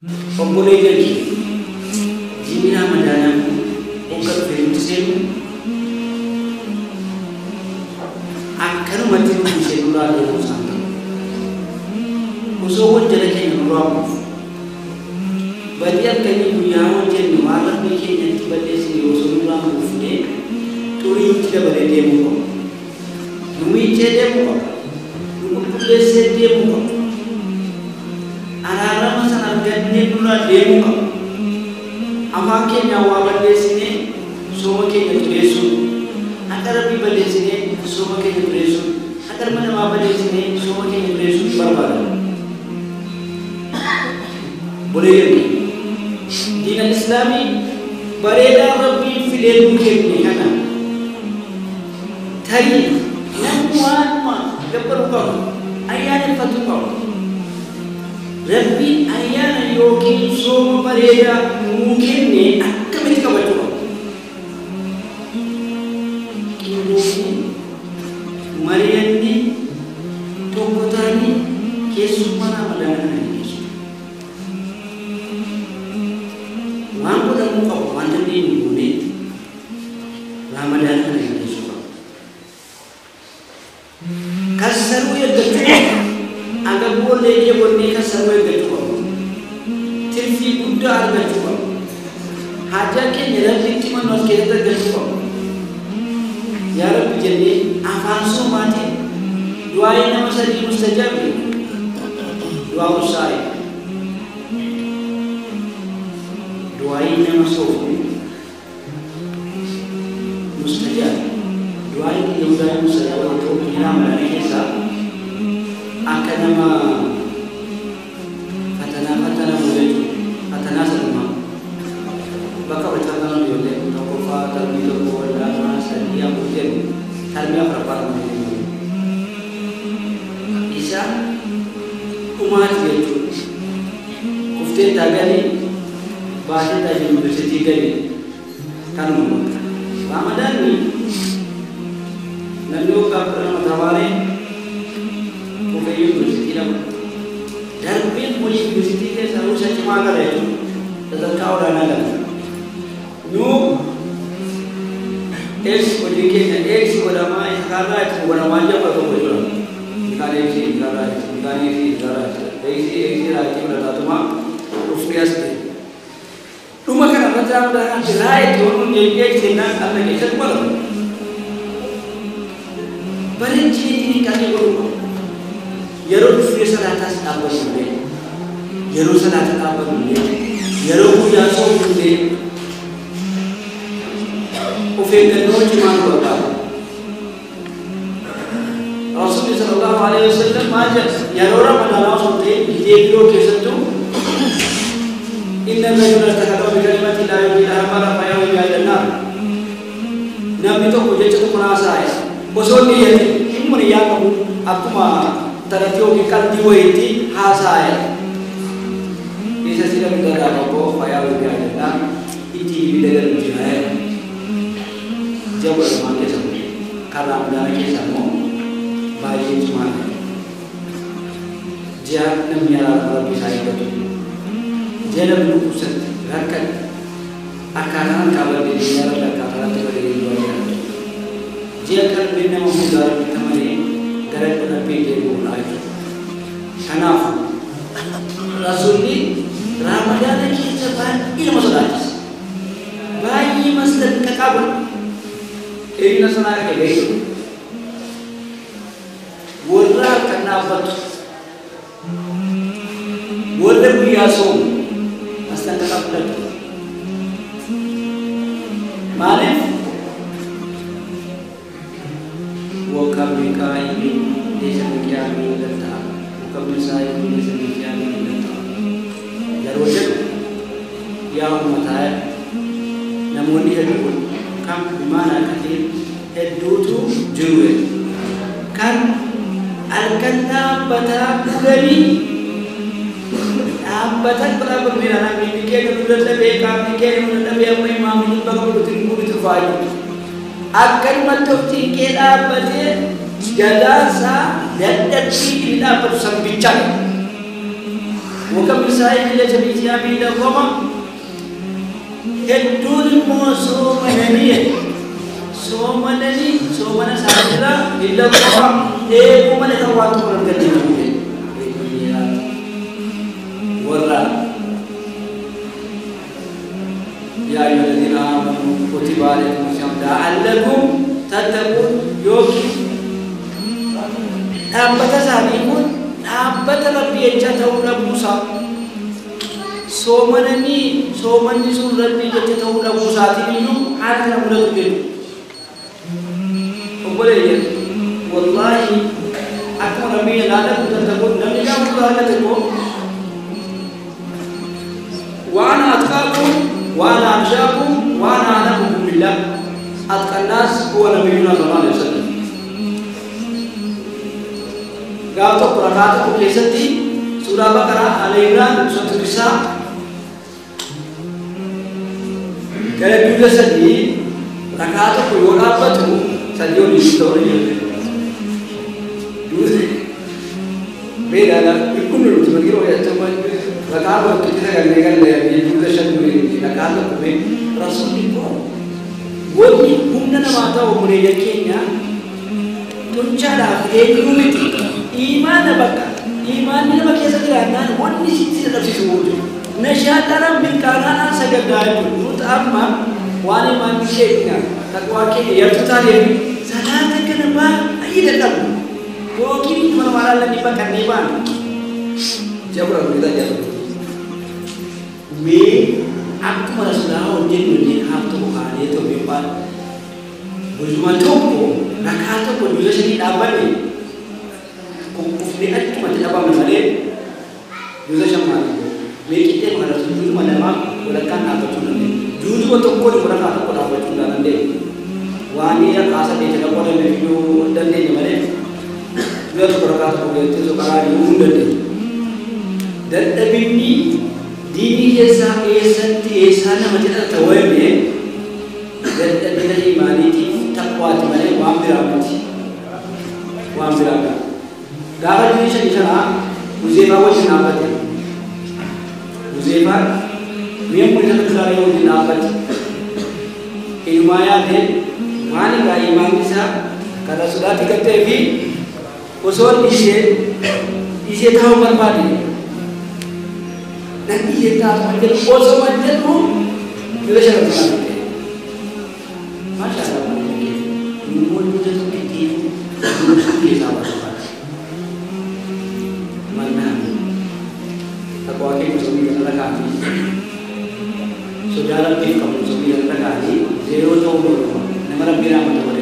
Obboleeyyan keenya ji'i Ramadaanaa kun hogga dhufee nutti seenu akkanumatti nu dhiisee nurraa deemuu isaan ta'u. Osoo wanjala keenya nurraa buufu badii halkanii guyyaa hojjenne waan Rabbii keenyatti balleessine osoo nurraa buufne xurii nutti dabalee deemuu qaba. Nu miiccee deemuu qaba. Nu qulqulleessee deemuu qaba. Araarama sana argannee nurraa deemuu qaba. Afaan keenyaan waa balleessinee sooma keenya xureessuun, haqa Rabbii balleessinee sooma keenya xureessuun, haqa ilma namaa balleessinee sooma keenya xureessuun hin barbaadamu. Obboleeyyan keenya, diin al-islaamii bareedaa Rabbiin filee nuu kenne kana tarii namni waanuma gabbaruu qabu, ayyaaneffatuu qaba. Rabbiin ayyaana yookiin sooma bareedaa nuu kenne akkamitti kabajuu qaba? Qindoofnee, mari'annee, tokko taanee keessummaa Ramadaana kana geggeessuu. Waan godhamuu qabu waan dandeenyu goonee Ramadaana kana geggeessuu qabna. Kassaruu eeggachuu qabna. Agabuu illee dheebonnee kassaruu eeggachuu qabna. Tirfii guddaa argachuu qabna. Haajaa keenya Rabbitti himannu as keessatti argachuu qabna. Yaa Rabbi jennee afaan soomaatiin du'aa'ii nama sadii mustajaab jenna. Du'aa'u saa'im. Du'aa'ii nama soomu mustajaab. Du'aa'iin kiyya hundaa'uu mustajaaba ta'u biyya Ramadaana keessaa akka nama fatanaa fatanamu jechuudha. Fatanaa isa dhumaa. Bakka walitti fatanamu ijoollee tokkoffaa tarmii tokko lama sadii afur jennu tarmii afuraffaa dhuma jechuudha. Isa dhumaati jechuudha. Kuftee taa gali baatee taa yuunivarsiitii gali kanuma bakka. Ramadaanni namni waggaa 12 tamaaree kufee yuunivarsiitii dhaqu. Darbeen hojii yuunivarsiitii keessa ruusa cimaa gala jechuudha. Sadarkaa olaanaa gala. Nu eegsi hojii keenya eegsi godhamaa isa kaarraa itti godhamaa ji'a 11 jechuudha. Ilkaan eegsii ilkaan raajii ilkaan eegsii ilkaan raajii eegsii eegsii raajii fudhataatuma dhufnee as ta'e. Dhuma kana irratti Ramadaanaatti raayit yoo nuun jedhu eegsi jennaan qalna keessatti godhama. Bareechinee xiniqqaaqee godhuu qabna. Yeroo dhufnee salaataas dhaabbannu illee, yeroo salaata dhaabbannu illee, yeroo guyyaa soomnu illee of eeggannoo cimaa nu barbaada. Rasuulli sallallahu alaihi wasallam maal jedha? Yeroo Ramadaanaa osoo hin ta'in gizee biroo keessattuu inna rajula takallama bikalimatin laa yulqii lahaa baalan fayahu bihaa ila naar. Namni tokko jecha tokko naasaa'e osoo inni yaadin dhimma niyyaa qabu akkuma taratti yookiin qalbii wayiitti haasa'e. Isa sila bitarraa tokko fayahu bihaa ila naar itti ibidda galu jira jedha. Ji'a 12 keessa kun kan Ramadaana keessa immoo baay'ee cimaadha. Ji'a namni araarama Rabbii isaa eeggatu. Ji'a namni dhukkubsatti, rakkate, akkaataa harkaa badde deemee Rabbi akkaataa irratti badee du'aa jedhamtu. Ji'a qalbiin nama hundaa Rabbitti amanee gara Rabbii deebi'uudha jechuudha. Kanaafuu Rasuulli Ramadaana keessa baay'ee nama sodaachisa. Baay'ee mastanqaqaa godha. Inni sanaa dhaqe beeku. Warra halkan dhaabbatu, warra guyyaa soomu mastanqaqaa fudhatu. Maaliif? وكم قائم ليس بقيام إلا وكم صائم ليس بقيام إلا yeroo jedhu yaa ummataa namoonni hedduun kan bimaanaa katiir hedduutu jiru jedhu. Kan halkan dhaabbataa bulanii dhaabbatan dhaabbatu jedhan miilli keenya nu dadhabee qaamni keenya nu dadhabee amma imaamni dhibba qabu nuti nuti dhufaa jiru. Akkanumatti of cinqee dhaabbatee jazaansaa dadhabbii inni dhaabbatu san bichaa. وكم من صائم ليس في صيامه إلا الظمأ hedduun immoo soomananii soomananii soomana isaaniirraa illa qofa dheebuu malee kan waan tokko argachuu danda'e. Warra yaa ayyuha alladhiina aamanuu kutiba alaykum siyaamu la'allakum tattaquun yookiin dhaabbata isaanii kun dhaabbata rabbii jecha ta'uu dhabuusaa soomananii soomanni sun rabbii jecha ta'uu dhabuu isaatiin iyyuu haala kana mudatu jedhu. Obboleeyyan wallaahi akkuma rabbii la'allakum tattaquun namni gaafa dura argate immoo وأنا أتقاكم وأنا أخشاكم وأنا أعلمكم بالله أتقى الناس هو نبينا صلى الله عليه وسلم. قال tokko rakaa tokko keessatti suuraa Baqaraa, Aali Imraan, suuraa Nisaa gara duuda sadii rakaa tokko yoo dhaabbatu sadii olii ta'uu ni jira. Duuda beedhaadha dhukkubni nuti margina hojjechaa rakaa tokko itti sagallee gallee duuda shan durii rakaa tokko mee rasuulli koo wanni humna namaa ta'u obboleeyyan keenya tolchaadhaaf eenyuu miti imaana bakka imaanni nama keessa jiraannaan wanni sitti dadhabsiisu jiru. Nashaadhaan mirqaanaadhaan sagantaa jechuudha. Nuti amma waan imaanni keenya taqwaa keenya yartuu taaneef salaata kana baay'ee dadhabu. Yookiin mana waraanni baqannee baana. Jabra guddaa jabra. Mee akkuma rasuulaa hojjennu illee haaf tokko kaanee ta'u yookaan guyyaa tokko rakaa tokko guyyaa shanii dhaabbanne kukkufnee achumatti dhabamne malee guyyaa shan maali. Mee qixxee kana guyyuma lamaa walakkaan dhaabbachuu dandeenya. Guyyuma tokkoon walakkaa tokko dhaabbachuu dandeenya. Waan rakaa sadii jedha qoodamee fiduu dandeenya malee guyyaa tokko rakaa tokko geessee soqaraa dhiyuu hin dandeenye. Dadhabinni diinii keessaa eessatti eessaa nama jedhata wayne dadhabina imaaniitiif taqwaati malee waan biraa miti. Waan biraa miti. Gaafa diinii shanii sanaa Huzeefaa wajjin dhaabbate. Huzeefaan mi'a mul'isa gaarii wajjin dhaabbate. Inumaa yaadee waan egaa imaanni isaa kan rasuulaatti gattee fi osoo dhiisee taa'uu barbaade. Nan dhiisee taa'u jedhu osoo jedhu bira shanatti dhaabbate. Maashaa Allah namoonni hojjetu ittiin guutuu keessaa barbaadu. Mannaan taqwaa keenya osoo biyya kana kaa'anii sodaa rabbiif qabu osoo biyya kana kaa'anii zeeroo ta'uu danda'u nama rabbii raamata.